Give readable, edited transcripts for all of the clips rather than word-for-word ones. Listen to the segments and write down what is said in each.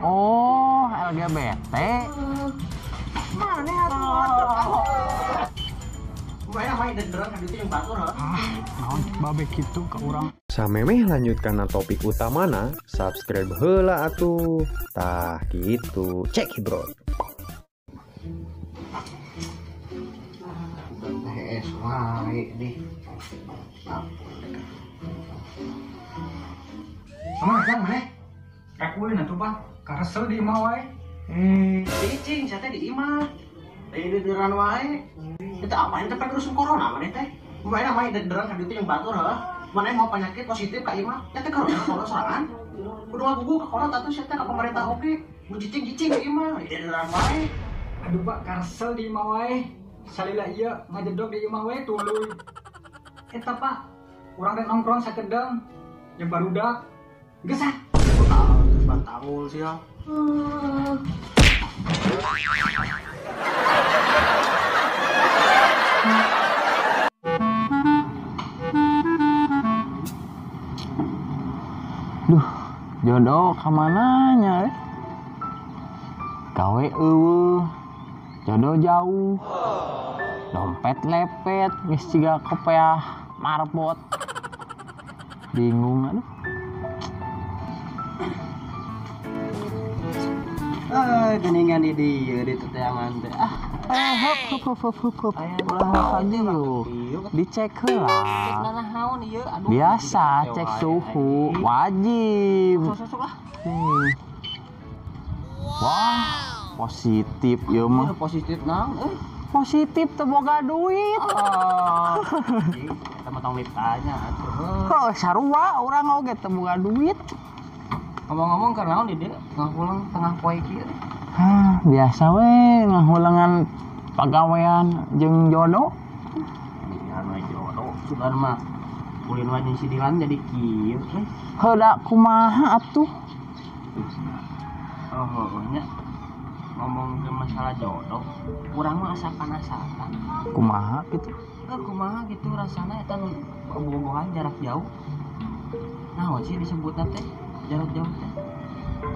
Oh, LGBT. Mana atuh? Kumaha main dederan ka ditu jeung batur heuh. Ah, naon babe kitu ka urang. Samemeh lanjut kana topik utamana, subscribe heula atuh. Tah gitu, cek bro. TS wae nih. Sama jang maneh? Rek ulin atuh, Pak. Karesel di imah wae. Cicing sia teh di imah. Di dederan wae. Eta apa ente pake rusum corona maneh teh? Kumaha main dederan ka ditu jeung batur heuh. Maneh mau penyakit positif ka imah, nya teh corona corona sorangan. Kudu ngagugu ka kolot atuh sia teh ka pemerintah oge. Mun cicing-cicing di imah, di dederan wae. Aduh, Pak, karesel di imah wae. Salila ieu ngajedog di imah wae tuluy. Eta, Pak, urang rek nongkrong sakedeng jeung barudak. Geus ah. Terus bantangul sia. Duh, jodoh kamananya eh? Gawe eueuh, jodoh jauh. Dompet lepet, geus siga kopeah marbot. Bingung aduh. Geningan di dieu di teteangan teh. Ah, hop hop hop hop hop. Ulah aja lu. Dicek heula. Cek naon ieu? Aduh. Biasa cek suhu, wajib. Sok-sok lah. Wah, positif ieu mah. Positif naon euy? Positif teu boga duit. Eta mah tong ditanya atuh. Heuh, sarua urang oge teu boga duit. Ngomong-ngomong keur naon di dieu ngahulang tengah poe kieu? Hah, biasa we ngahulangan pagawean jeung jodoh. Mikiran we jodoh, sugan mah ulin we jeung si Dilan jadi kieu euy. Heuh da kumaha atuh? Oh, heuh nya ngomong ke masalah jodoh, urang mah asa penasaran. Kumaha kitu? Heuh, kumaha gitu rasana eta nu bobogohan jarak jauh. Naon sih disebutna teh? Jarak jauh teh.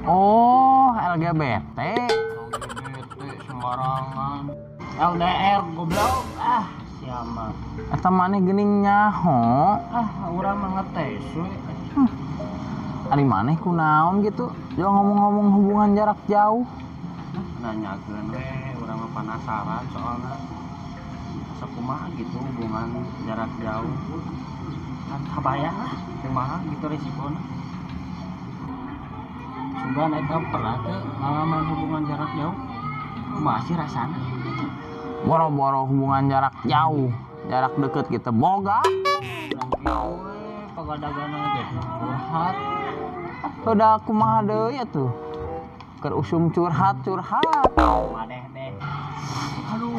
Oh, LGBT. LGBT sembarangan. LDR goblok. Ah, siapa? Eta maneh geuning nyaho. Ah, urang mah ngetes we. Ari maneh kunaon gitu? Jangan ngomong-ngomong hubungan jarak jauh. Nanyakeun we, urang mah penasaran soalna. Asa kumaha gitu hubungan jarak jauh. Kan kabayang lah kumaha gitu risikona. Sugan eta pernah teu ngalaman hubungan jarak jauh? Kumaha sih rasana? Boro-boro hubungan jarak jauh, jarak deket gitu boga. Urang kieu we pagadagana ge curhat. Udah kumaha deui atuh? Keur usum curhat-curhat. Maneh deh. Aduh,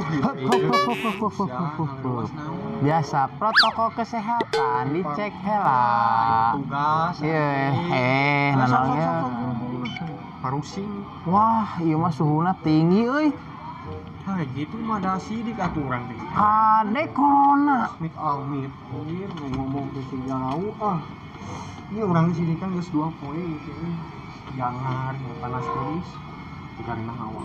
biasa protokol kesehatan dicek heula. Tugas. Ieu nanaon parusing. Wah, ieu mah suhuna tinggi euy. Hah, gitu mah da sidik atuh urang teh. Kade corona. Amit amit. Anjir ngomong teh jauh ah. Ieu urang di sini kan geus 2 poe gitu. Jangan panas tiris. Dikarena awak.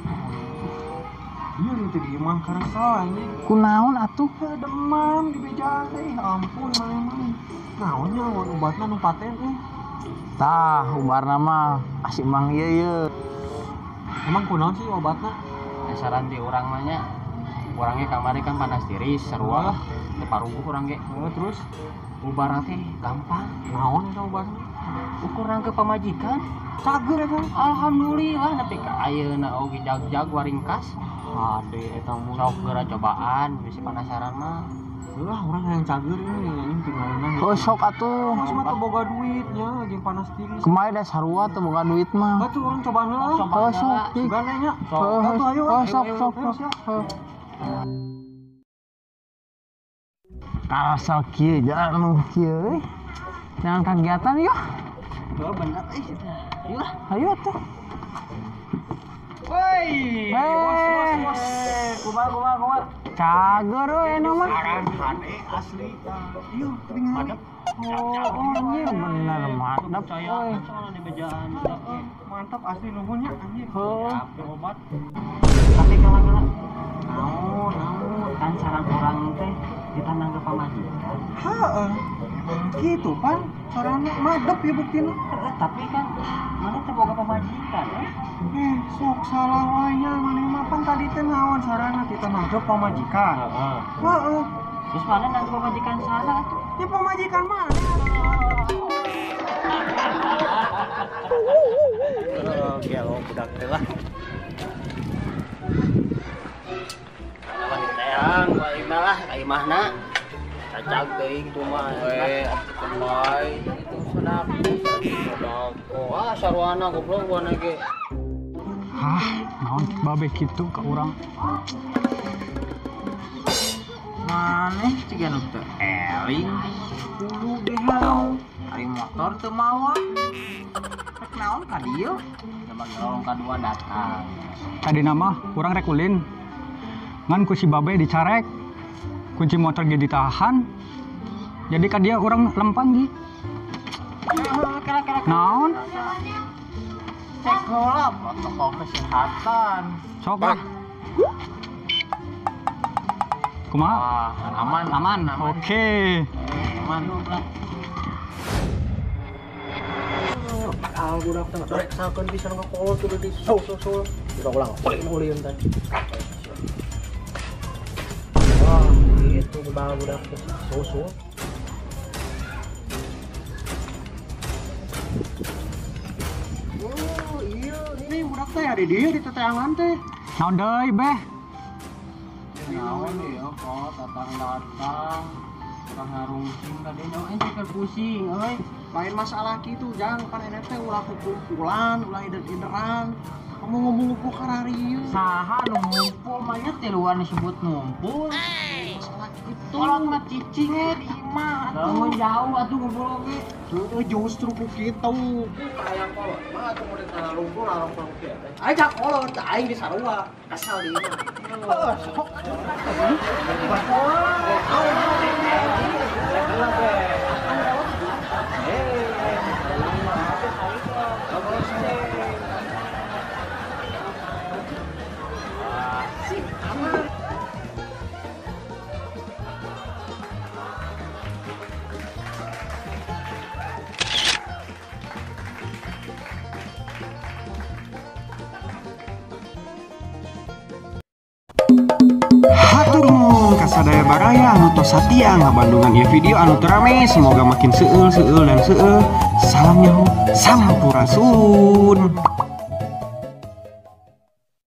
Ieu teh di imah karesel anjing. Kunaon atuh? Demam di beja teh. Ampun maneh mah. Naon nya obatna nu paten euy. Tah, ubarna mah kasih mang ieu ieu. Emang kunaon sih obatna? Saran di urang mah nya. Urang ge kamari kan panas tiris, sarua lah. Teu paruguh urang ge. Terus ubarna teh gampang. Naon eta obatna? Ukuran ke pamajikan. Cager eta. Alhamdulillah nepi ka ayeuna oge jag-jag waringkas. Hade eta mun. Sok geura cobaan, bisi penasaran mah. Lah urang hayang cager ieu anjing tinggalna. Oh sok atuh. Terus mah teu boga duit nya jeung panas tiris. Kumaha da sarua teu boga duit mah. Atuh urang cobaan heula. Oh sok. Sugan nya. Atuh ayo. Oh sok sok sok. Karasal kieu jalan nu kieu euy. Jangan kegiatan yuk. Oh bener euy. Ayo lah. Ayo atuh. Woi, bos bos bos. Kumaha kumaha kumaha. Cager we eta mah. Saran hade asli. Ieu teuing. Oh, anjir bener mantap Percaya soalnya di bejaan. Mantap asli nuhunnya anjir. Heuh. Obat. Tapi kala-kala naon kan saran orang teh ditandang ke pamajikan. Heeh. Emang gitu pan, sarana madep ya buktina. Tapi kan mana teh boga pamajikan eh? Sok salah wae nya maneh mah pan tadi teh naon sarana ditandang ke pamajikan. Heeh. Heeh. Terus mana nang pamajikan salah atuh? Ya pamajikan mana? Oh, gelo budak teh lah. Kana diteang wae lah ka imahna. Cacag teuing tuh mah. We, atuh bae itu sodak. Sodak. Oh, ah sarwana goblok wana ge. Hah, naon babe kitu ka urang. Maneh ciga nu teu eling. Kudu behel. Ari motor teu mawa. Rek naon ka dieu? Coba gelong kadua datang. Tadina mah urang rek ulin. Ngan ku si babe dicarek. Kunci motor ge ditahan. Jadi ka dia urang lempang gi. Naon? Cek heula protokol kesehatan. Sok lah. Kumaha? Wah, aman, Aman. Oke. Aman. Al budak teh rek sakeun pisan ka kolot kudu di so so so. Udah ulang ulin teh. Wah, itu bebal budak teh so so. Oh, iya, ini budak teh ada dia di teteangan teh. Naon deui beh? Naon ieu kok datang-datang urang ngarungking ka dieu nyawa ente keur pusing euy. Lain masalah kitu jang pan enek teh ulah kukumpulan, ulah ider-ideran. Kamu ngomong-ngomong kararieu. Saha nu ngumpul mah nya tiluan disebut ngumpul. Masalah kitu. Kolot mah cicing di imah atuh. Lamun jauh atuh ngumpul oge. Heueuh justru ku kitu. Hayang kolot mah atuh mun ngumpul ngarongkong kieu teh. Ajak kolot teh aing di sarua, kesal di imah. Heuh, sok. Hatur nuhun ka sadaya baraya anu tos satia ngabandungan ieu video anu teu rame, semoga makin seueul seueul dan seueul. Salam nyaho, sampurasun.